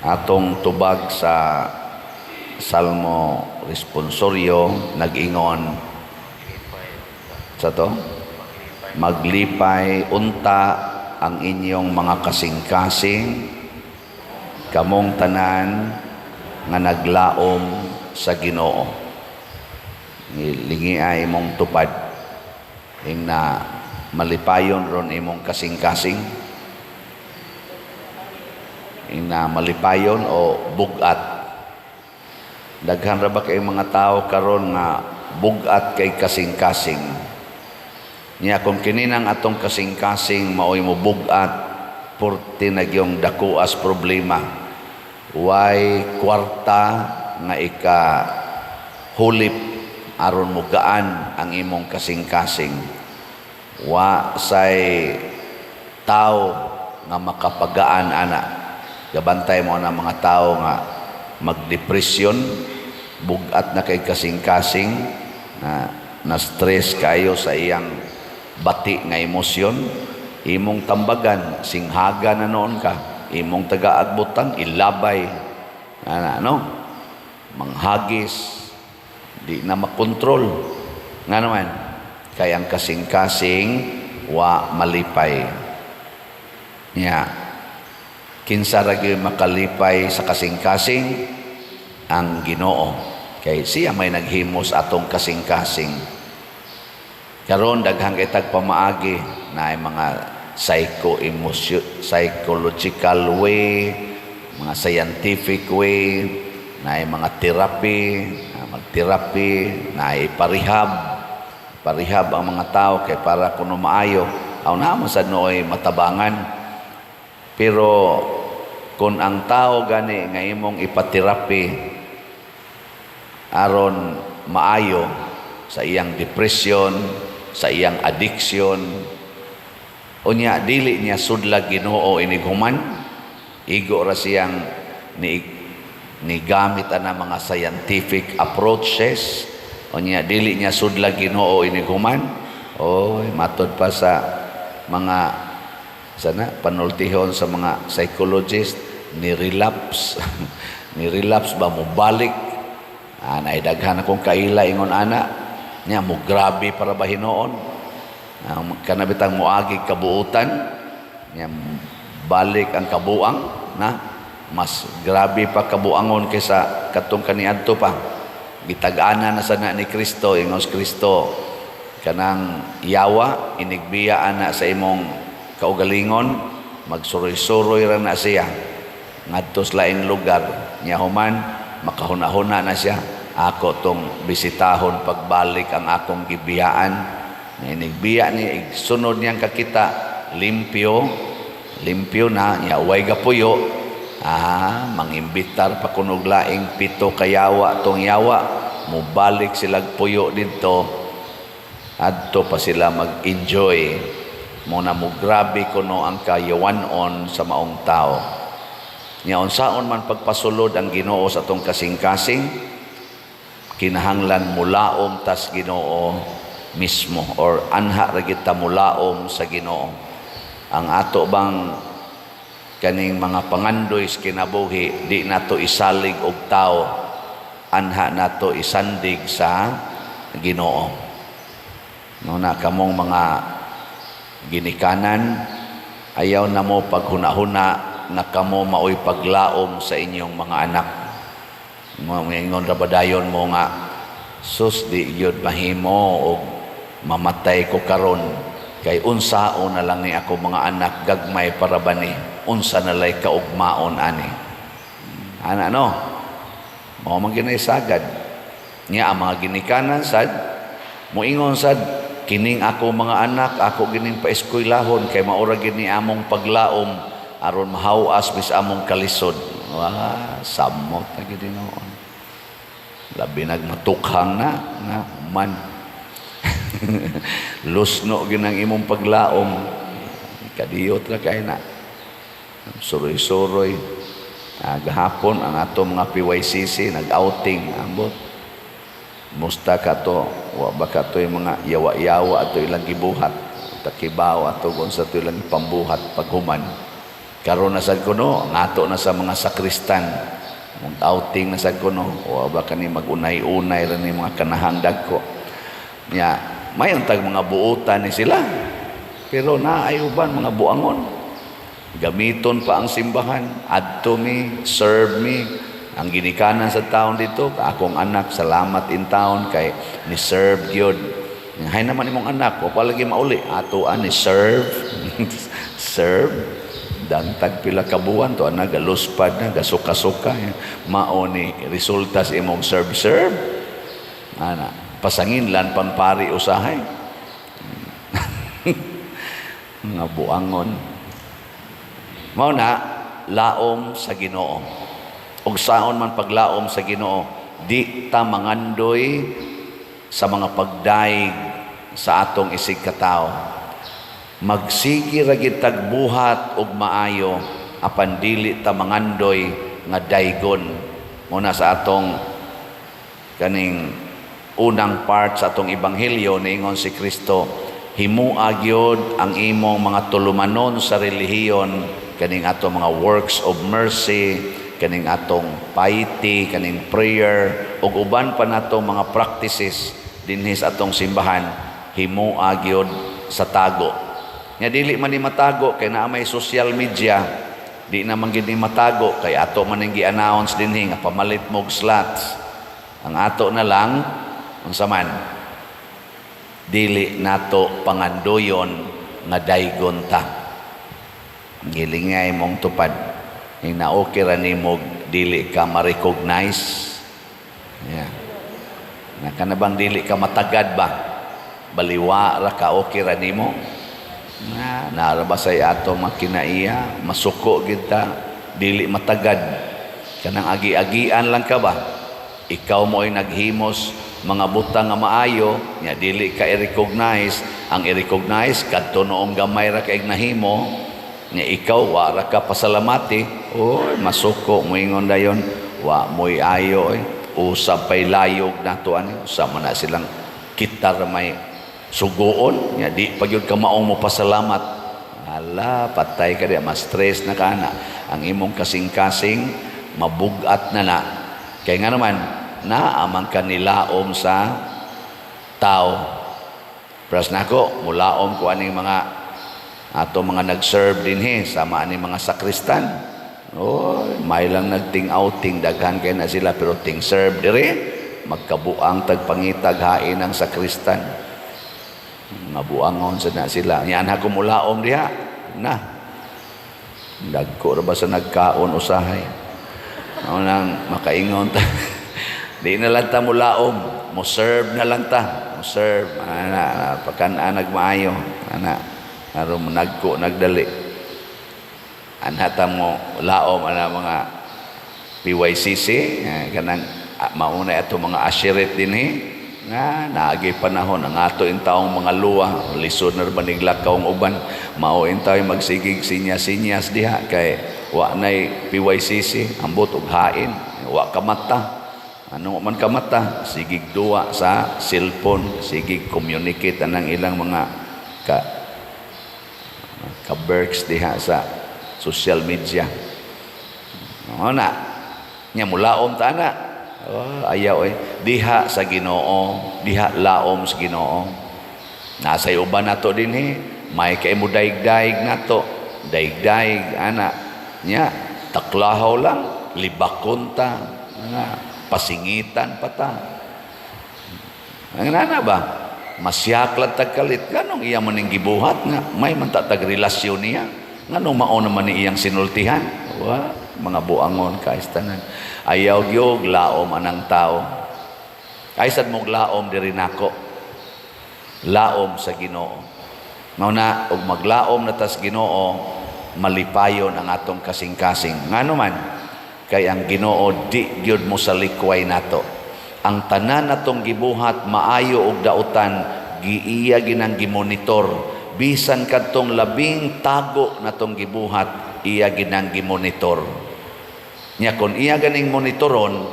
Atong tubag sa Salmo responsoryo nag-ingon sa to, "Maglipay unta ang inyong mga kasing-kasing, kamong tanan nga naglaom sa Ginoo." Lingi ay imong tupad ing na malipayon ron imong kasing-kasing, ing na malipayon o bugat. Daghan ra ba kay mga tao karon nga bugat kay kasing-kasing niya? Kung kininang atong kasing-kasing maoy mo bugat, purti na gyung dakuas problema. Way kwarta nga ika hulip aron mo gaan ang imong kasing-kasing. Wa say tao nga makapagaan ana. Gabantay mo na mga tao nga magdepresyon, bugat na kay kasing-kasing, na na stress kayo sa iyang bati nga emosyon. Imong tambagan, singhaga na noon ka. Imong taga-agbutan, ilabay ana, no, manghagis, di na makontrol. Nga naman kay ang kasing-kasing wa malipay niya. Kinsa ra gyud makalipay sa kasing-kasing? Ang Ginoo, kay siya may naghimos atong kasing-kasing. Karon daghang kay tag pamaagi na ay mga psycho emotion, psychological way, mga scientific way, na ay mga therapy, mag-therapy, na ay parehab parehab ang mga tao kay para kuno maayo. Aw na man sad nooy matabangan, pero kung ang tao gani nga imong ipaterapi aron maayo sa iyang depression, sa iyang addiction, unya dili niya sudlag Ginoo inighuman, igo ra siyang ni gamit ana mga scientific approaches, unya dili niya sudlag Ginoo inighuman, oy, matod pa sa mga sana panultihon sa mga psychologist, ni relapse, ni relapse ba, mo balik. Naidaghan akong kaila ingon ana niya, mo grabe para ba hinuon. Kana bitang moagi kabuutan niya, balik ang kabuang na mas grabe pa kabuangon kaysa katong kaniadto pa. Gitag-ana na sana ni Kristo. Ingon si Kristo, kanang yawa inigbiya ana sa imong kaugalingon, magsuroy-suroy ra na siya ngadto sa laing lugar niya. Human makahuna-huna na siya, "Ako tong bisitahon pagbalik ang akong gibiyaan." Inigbiya ni, sunod niyang kakita, limpyo limpyo na niya, way gapuyo. Mangimbitar pa kunog laing pito kayawa tong yawa, mubalik sila puyo didto. Adto pa sila mag-enjoy mo na mo. Grabe kuno ang kayawanon sa maong tao nya. Unsaon man pagpasulod ang Ginoo sa atong kasing-kasing, kinahanglan mulaom tas Ginoo mismo or anha ra gid ta mulaom sa Ginoo. Ang ato bang kaning mga pangandoy sa kinabuhi, di nato isalig og tao, anha nato isandig sa Ginoo. No na kamong mga ginikanan, ayaw na mo paghuna-huna nga kamo maoy paglaom sa inyong mga anak. Ingon ra ba dayon mo nga, "Sus, di gyud mahimo og mamatay ko karon kay unsaon na lang ni ako mga anak, gagmay para ba ni, unsa na lay kaugmaon ani?" Ana, no, mao man ginay sagad niya. Ang mga ginikanan sad moingon sad, "Kining ako mga anak, ako gining paeskwelahon kay maura gini among paglaom aron mahawas bis among kalisod." Wah, samot na gid noon, labi nagmatukhang na nga man lusno ginang imong paglaom. Kadiyot ra kay na, suroy-suroy. Gahapon ang ato mga PYCC nag-outing. Ambot, musta ka to? Wa ba ka to yung mga yawa-yawa ato ilang gibuhat? Takibaw ato kung sa to ilang pambuhat paghuman. Karon na sad kuno, ngato na sa mga sakristan. Mag outing na sad kuno, o ba kani magunay-unay ra ni mga kanahang dagko. Nya, mayon tag mga buutan ni sila. Pero naay uban mga buangon. Gamiton pa ang simbahan, adto mi, serve mi. Ang ginikanan sa taon dito, akong anak, salamat in town kay ni serve gyud. Hay naman imong anak, o palagi mauli, ato ni serve. Serve. Dantag pila ka buwan to ana galuspad na gasuka-suka, mao ni resulta sa imong serve serve. Ana, pasanginlan pang pari usahay. Mga buangon. Mao na laom sa Ginoo. Ug saon man paglaom sa Ginoo, di ta mangandoy sa mga pagdaig sa atong isig katawo. Magsige ra gid tagbuhat og maayo apan dili ta mangandoy nga daygon. Muna sa atong kaning unang part sa atong ebanghelyo, niingon si Kristo, himua gyud ang imong mga tulumanon sa relihiyon, kaning atong mga works of mercy, kaning atong piety, kaning prayer ug uban pa natong mga practices dinhi sa atong simbahan, himua gyud sa tago. Nga dili man ni matago kay naa may social media, di naman gid ni matago kay ato man ning gi-announce dinhi nga pamalit mo og slots. Ang ato na lang, unsa man, dili nato pangandoyon nga daygon ta. Gilingay mong tupad. Ing na-okay ra nimo dili ka ma-recognize. Yeah. Na kana bang dili ka matagad ba? Baliwa ra ka, okay ra nimo. Na naara ba say ato makinaiya, masuko gid ta, dili matagad. Kanang agi-agian lang ka ba? Ikaw mo ay naghimos mga butang nga maayo, nya dili ka i-recognize. Ang i-recognize kadto noong gamay ra kay nahimo, nya ikaw wa ra ka pasalamati. Oy, masuko moingon dayon, wa mo'y ayo eh. Usab pay layog nato ani, usa man na silang kita ra may sugoon, nya di pa gyud ka maong mo pasalamat. Ala, patay ka di, ma-stress na ka na. Ang imong kasing-kasing mabugat na na. Kay nga naman, naamang ka nilaom sa tao. Pras nako, mulaom ko aning mga ato mga nag-serve dinhi sama aning mga sakristan. Oh, may lang nagting outing, daghan kay na sila, pero ting serve dire magkabuang tagpangitag hain ang sakristan. Mabuangon sa na sila. Yan ako mulaom diha. Na. Dagko ra ba sa nagkaon usahay. Mao nang makaingon ta. Di na lang ta mulaom, mo serve na lang ta. Mo serve ana pagkan nagmaayo ana aron nagko nagdali. Anha ta mo laom ana mga PYCC, kanang mauna ato mga ashiret dinhi nga naagi panahon ang ato in taong mga luwa, lisod na ba niglakaw ang uban, mao in tayo magsigig sinyas-sinyas diha kay wa nay PYCC, ambot og hain, wa ka mata. Ano man ka mata, sigig duwa sa cellphone, sigig communicate anang ilang mga ka ka-berks diha sa social media. Mao na nya mulaom ta na. Oh, ayaw eh. Diha sa Ginoo, diha laom sa Ginoo. Nasa uban nato dinhi, may kay mo daig-daig nato. Daig-daig ana. Nya taklahaw lang, libakon ta, ana, pasingitan pa ta. Ang nana ba? Masyaklat tagkalit. Ganong iya man ning gibuhat nga may man ta tag relasyon niya. Nganong mao naman ni iyang sinultihan? Wa, mga buangon kaistanan. Ayaw gyud laom anang tao. Ay sad mong laom diri nako. Laom sa Ginoo. Mao na og maglaom na tas Ginoo, malipayon ang atong kasing-kasing. Ngano man kay ang Ginoo di gyud mo sa likway nato. Ang tanan natong gibuhat, maayo og dautan, giiya ginang gimonitor. Bisan kadtong labing tago natong gibuhat, iya ginang gimonitor. Nya kon iya ganing monitoron,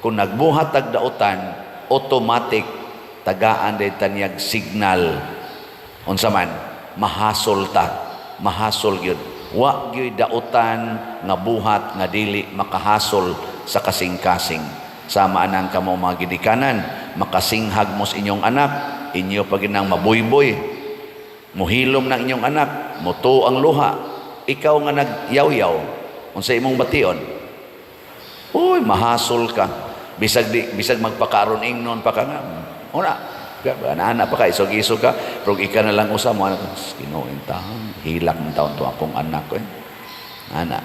kung nagbuhat tag dautan, automatic tagaan day tanyag signal. Unsa man, mahasol ta, mahasol gyud. Wa gyud dautan nga buhat nga dili makahasol sa kasing-kasing. Sama anang kamo mga gidikanan, makasinghag mo sa inyong anak, inyo pa ginang mabuyboy, muhilom ng inyong anak, muto ang luha, ikaw nga nagyaw-yaw, unsa imong bation? Uy, mahasol ka. Bisag di, bisag magpakaron ingnon pa ka nga. Una, ana pa ka, isog-isog ka, pero ika na lang usa mo, anak, Ginoo taon, hilak ng taon to akong anak ko eh. Ana.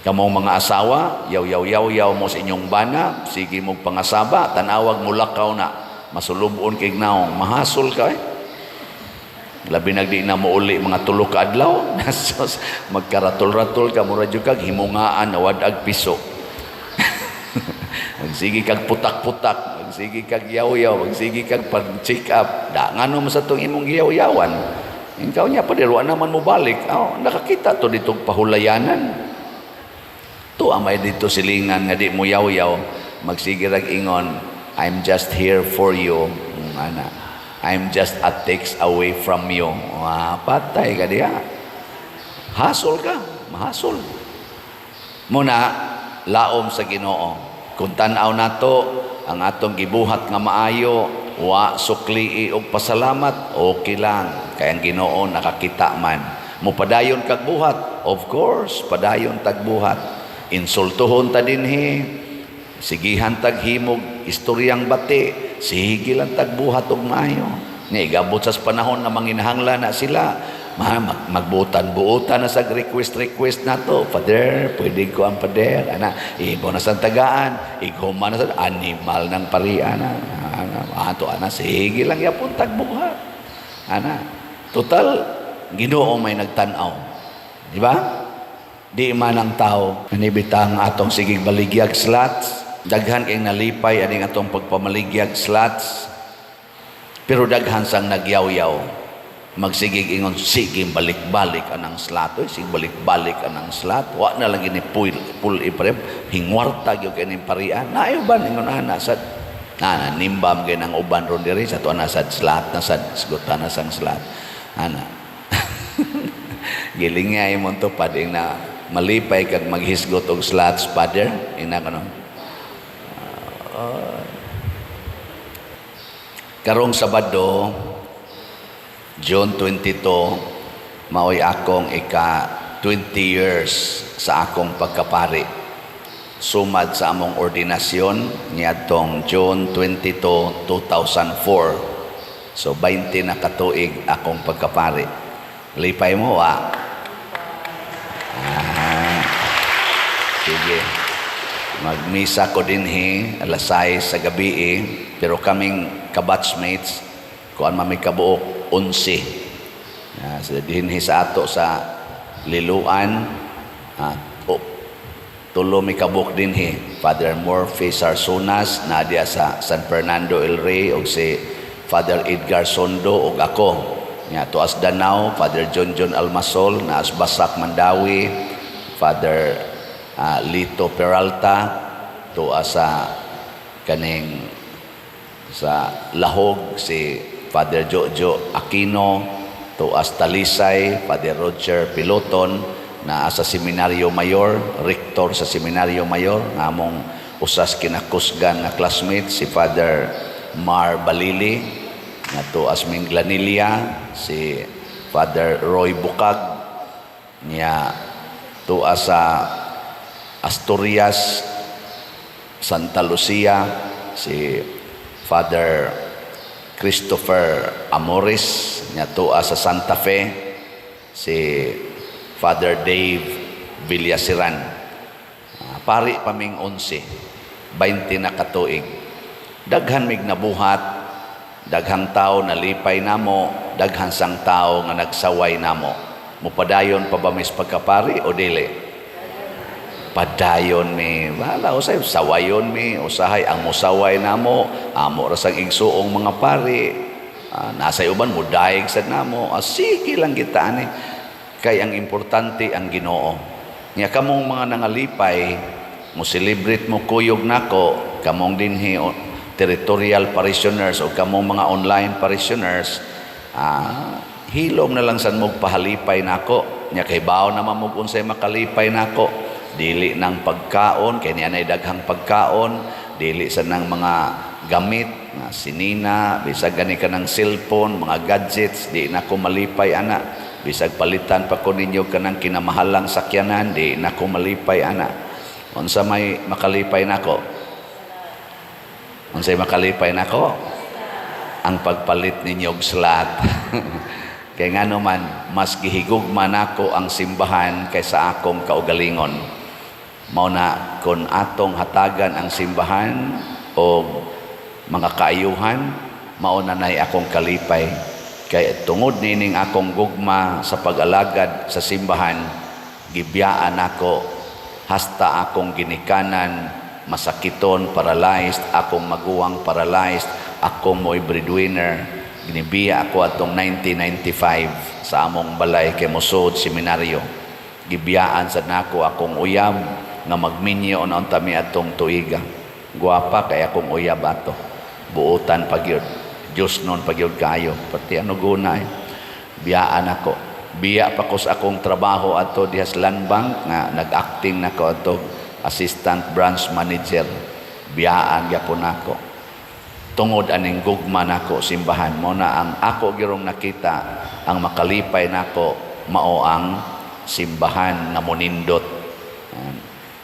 Kamong mga asawa, yaw yaw yaw yaw mo sa inyong bana, sige mo pangasaba, tanawag mo lakaw na, masulubon kay naong, mahasol ka eh. Labi nagdi na mo uli mga 3 ka adlaw, nasos magkaratol-ratol ka, mura jud kag himungaan wad-ag piso. Magsige kag putak-putak, magsige kag yaw-yaw, magsige kag pag-check up. Da ngano man sa tong imong giyaw-yawan. Ikaw niya pa wa naman mo balik. Oh, nakakita to dito pahulayanan. To amay dito silingan nga di mo yaw-yaw, magsige rag ingon, "I'm just here for you." Ana. "I'm just a text away from you." Ah, patay ka diha. Hasol ka, mahasol. Muna, laom sa Ginoo. Kung tan-aw nato ang atong gibuhat nga maayo, wa suklii og pasalamat, okay lang. Kay ang Ginoo nakakita man. Mupadayon kag buhat, of course, padayon tag buhat. Insultuhon ta dinhi, sigihan tag himog istoryang bati, sige lang tag buhat og maayo. Ni gabot sa panahon nga manginahanglan na sila, magbutan-buutan na sa request-request na to. "Father, pwede ko ang pader." Ana, ibo na sa tagaan, igoma na sa animal ng pari, ana. Ana, ato, ana, sige lang yapon tagbuhat. Ana, total, Ginoo may nagtanaw. Di ba? Di man ang tao. Nanibitang atong sigig baligyag slots. Daghan kay nalipay aning atong pagpamaligyag slots. Pero daghan sang nagyaw-yaw. Magsigig ingon, "Sige balik-balik anang slot. Oy, sige balik-balik anang slot. Wa na lang ini pull, pull iprem. Hingwarta gyud kay ning parian." Naay uban ingon ana sad. Na nimbam kay nang uban ron diri sa tuwa na sad slot na sad sgutan na sang slot. Ana. Giling nga imong tupad ing na malipay kag maghisgot og slots, Father. Ina kano. Karong Sabado, June 22, maoy akong ika 20 years sa akong pagkapari. Sumad sa among ordinasyon niadtong June 22, 2004. So 20 na katuig akong pagkapari. Lipay mo, ah. Ah, sige. Magmisa ko dinhi alas 6 sa gabi eh, pero kaming kabatchmates kuan man mi kabuok 11. Sa dinhi sa ato sa Liloan, oh, tulo mi kabuok dinhi. Father Murphy Sarsunas na diya sa San Fernando El Rey og si Father Edgar Sondo og ako. Nya tuas Danao, Father John John Almasol, naas Basak Mandawi, Father Lito Peralta, tuwa sa kaning sa Lahog si Father Jojo Aquino, tuas Talisay, Father Roger Piloton, naa sa Seminaryo Mayor, rector sa Seminaryo Mayor, nga among usas kinakusgan nga classmate si Father Mar Balili, nga tuas Minglanilla, si Father Roy Bukag, niya tuwa sa Asturias, Santa Lucia, si Father Christopher Amores, niya tuwa sa Santa Fe, si Father Dave Villasiran. Pari pa ming 11, 20 na katuig. Daghan mig nabuhat, daghang tao nalipay namo, daghan sang tao nga nagsaway namo. Mupadayon pa ba mis pagkapari o dili? Padayon mi. Wala usay sawayon mi, usahay ang musaway namo, amo ra sang igsuong mga pari. Nasa uban mo daig sad namo. Sige lang kita ani. Kay ang importante ang Ginoo. Nya kamong mga nangalipay, mo celebrate mo kuyog nako, kamong dinhi territorial parishioners o kamong mga online parishioners, hilom na lang san mo pahalipay nako. Nya kahibaw naman mo unsay makalipay nako. Dili nang pagkaon kay niya nay daghang pagkaon, dili sa nang mga gamit nga sinina, bisag gani ka ng cellphone, mga gadgets, di na ko malipay ana. Bisag palitan pa ko ninyo kanang kinamahalang sakyanan, di na ko malipay ana. Unsa may makalipay nako? Unsay makalipay nako? Ang pagpalit ninyo og slot. Kay ngano man, mas gihigugma nako ang simbahan kaysa akong kaugalingon. Mao na kon atong hatagan ang simbahan og mga kaayuhan, mao na nay akong kalipay. Kay tungod nining akong gugma sa pag-alagad sa simbahan, gibiyaan ako hasta akong ginikanan masakiton, paralyzed, akong maguwang paralyzed, akong mo'y breadwinner. Ginibiya ako atong 1995 sa among balay kay mosud seminaryo. Gibiyaan sad nako akong uyab nga magminyo na unta mi atong tuiga. Guwapa kay akong uyab ato. Buotan pa gyud. Diyos nun pa gyud kayo. Pati ano guna eh. Biyaan ako. Biya pa ko sa akong trabaho ato diha sa Land Bank nga nag-acting nako ato assistant branch manager. Biyaan gyapon nako. Tungod aning gugma nako simbahan mo na ang ako girong nakita ang makalipay nako mao ang simbahan nga monindot.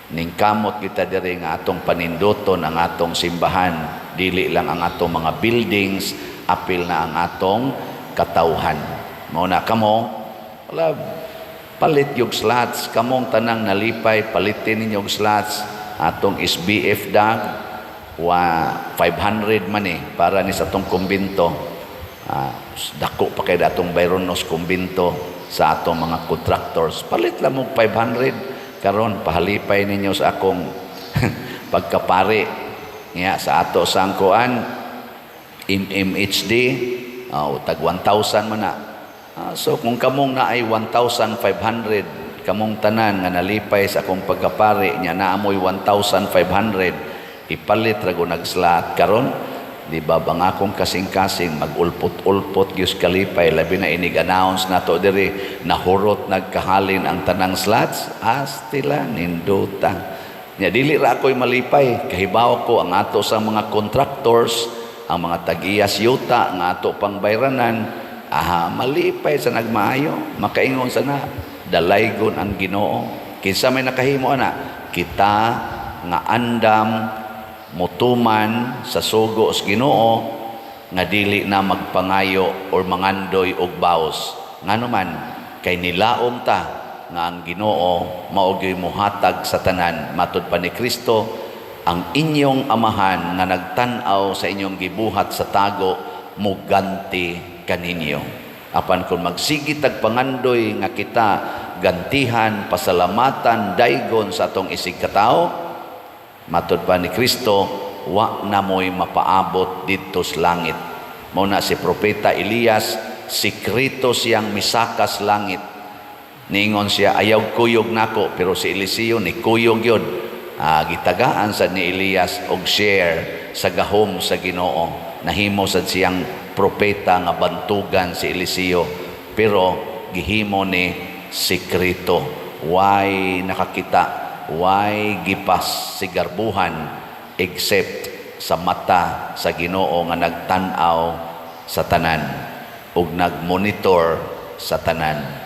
Ning kamot kita diri nga atong paninduton ang atong simbahan, dili lang ang atong mga buildings, apil na ang atong katawhan. Mao na kamo, wala, palit yung slots. Kamong tanang nalipay, palitin ninyo og slots. Atong SBF dag wa 500 man eh para ni sa atong kumbinto. Dako pa kay atong Bayronos kumbinto sa atong mga contractors. Palit lang mo 500 karon, pahalipay ninyo sa akong pagkapari. Nga sa ato sangkuan MMHD, oh, tag 1,000 man na. So kung kamong naay 1,500, kamong tanan nga nalipay sa akong pagkapari nya naamoy 1,500, ipalit ra go nagslot karon, di ba bang akong kasing-kasing magulpot-ulpot gyud kalipay, labi na inig-announce nato diri nahurot nagkahalin ang tanang slots? Astila nindota nya. Dili ra ako'y malipay, kahibaw ko ang ato sa mga contractors, ang mga tag-iyas yuta nga ato pang bayranan, aha, malipay sa nagmaayo, makaingon sa na dalaygon ang Ginoo. Kinsa may nakahimo ana? Kita nga andam mutuman sa sugo sa Ginoo nga dili na magpangayo or mangandoy og baos. Ngano man, kay nilaom ta nga ang Ginoo mao gyud mohatag sa tanan. Matud pa ni Kristo, ang inyong amahan nga nagtan-aw sa inyong gibuhat sa tago muganti kaninyo. Apan kung magsige tag pangandoy nga kita gantihan, pasalamatan, daygon sa atong isig katawo, matud pa ni Kristo, wa na mo'y mapaabot didto sa langit. Mao na si Propeta Elias, sikreto siyang misakas langit. Ningon siya, "Ayaw kuyog nako," pero si Eliseo ni kuyog yun. Gitagaan sad ni Elias og share sa gahom sa Ginoo. Nahimo sad siyang propeta nga bantugan si Eliseo, pero gihimo ni sikreto. Why nakakita, why gipas sigarbuhan except sa mata sa Ginoo nga nagtan-aw sa tanan ug nagmonitor sa tanan.